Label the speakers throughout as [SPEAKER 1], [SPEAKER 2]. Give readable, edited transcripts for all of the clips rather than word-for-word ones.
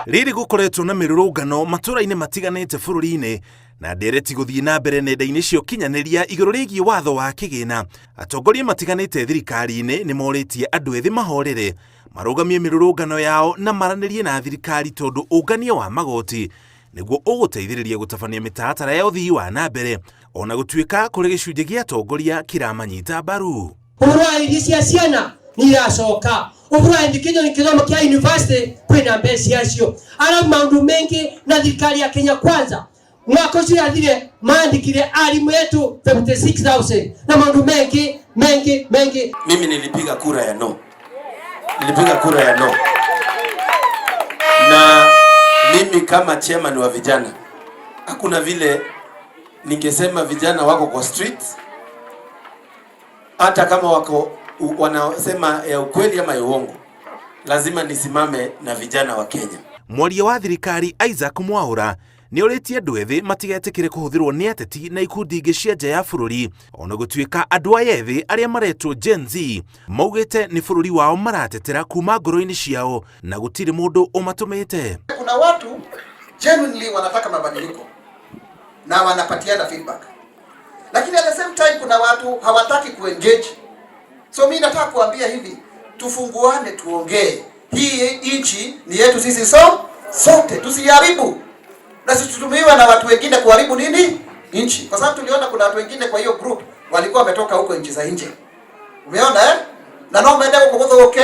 [SPEAKER 1] Rĩrĩ gũkoretwo na mĩrũrũngano matũra-inĩ matiganĩte bũrũri-inĩ na ndereti gũthiĩ na mbere nenda-inĩ cia ũkinyanĩria igũrũ rĩgiĩ watho wa kĩgĩna. Atongoria matiganĩte thirikari-inĩ nĩ morĩtie andũ ethĩ mahorere, marũgamie mĩrũrũngano yao na maranĩrie na thirikari tondũ ũngania wa magoti nĩguo ũgũteithĩrĩria gũtabania mĩtaratara ya ũthii wa na mbere ona gũtuĩka kũrĩ gĩcunjĩ gĩa atongoria kĩramanyita mbaru.
[SPEAKER 2] Ũhoro wa irio cia ciana nĩ iracoka. Ũhoro wa education kĩthomo kĩa university kwĩna mbeca ciacio. Arabu maũndũ maingĩ na thirikari ya Kenya Kwanza mwaka ũcio yathire maandĩkire arimũ etu 76,000 na maũndũ mengĩ mengĩ mengĩ.
[SPEAKER 3] Mimi nilipiga kura ya no, nilipiga kura ya no, na mimi kama chairman wa vijana, hakuna vile ningesema vijana wako kwa street, hata kama wako wanasema ya ukweli ama ya uongo, lazima nisimame na vijana wa Kenya.
[SPEAKER 1] Mwaria wa thirikari Isaac Mwaura nĩ orĩtie andũ ethĩ matigetĩkĩre kũhũthĩrwo nĩ ateti na ikundi ingĩ cia nja ya bũrũri ona gũtuĩka andũ aya ethĩ arĩa maretwo Gen Z maugĩte nĩ bũrũri wao maratetera kuma ngoro-inĩ ciao na gũtirĩ mũndũ ũmatũmĩte.
[SPEAKER 4] Kuna watu genuinely wanataka mabadiliko na wanapatiana feedback, lakini at the same time kuna watu hawataki kuengage. So mi nataka kuambia hivi, tufunguane, tuongee. Hii nchi ni yetu sisi sote, tusiharibu na situtumiwe na watu wengine kuharibu nini nchi, kwa sababu tuliona kuna watu wengine kwa hiyo group walikuwa wametoka huko nchi za nje. Umeona, eh? Na no mende guku guthuke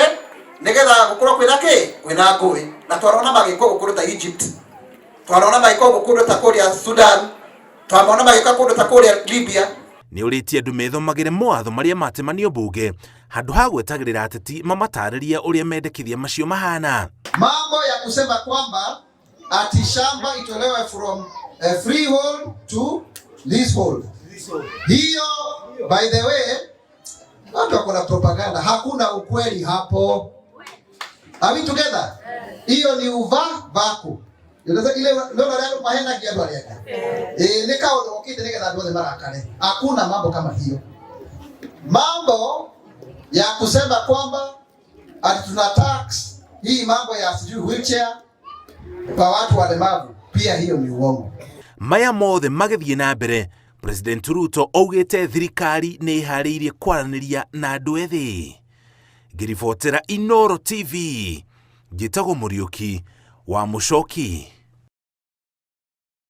[SPEAKER 4] nigetha gukorwo kwina ki kwina ngui, na twarona magiko guku ta Egypt, twarona magiko guku ta kuria Sudan, twamona magika kundu ta kuria Libya.
[SPEAKER 1] Nĩ ũrĩtie andũ methomagĩre mawatho marĩa matemanio mbunge handũ ha gwetagĩrĩra ateti mamatarĩrie ũrĩa mendekithia macio mahana.
[SPEAKER 4] Mambo ya kusema kwamba ati shamba itolewe from freehold to leasehold, hiyo by the way, watu wako na propaganda, hakuna ukweli hapo. Are we together? Hiyo ni uva vaku ile lolo rĩa mahenagia andũ arĩa angĩ, ĩĩ, nĩ kaũndũ gokĩte nĩgetha andũ othe marakare. Hakuna mambo kama hiyo. Mambo ya kusema kwamba ati tuna tax hii mambo ya sijui wheelchair kwa watu walemavu, pia hiyo ni uongo.
[SPEAKER 1] Maya mothe magĩthiĩ na mbere, President Ruto augĩte thirikari nĩ ĩharĩirie kwaranĩria na andũ ethĩ. Ngĩribotera Inoro TV, njĩtagwo Mũriũki wa Mũcoki.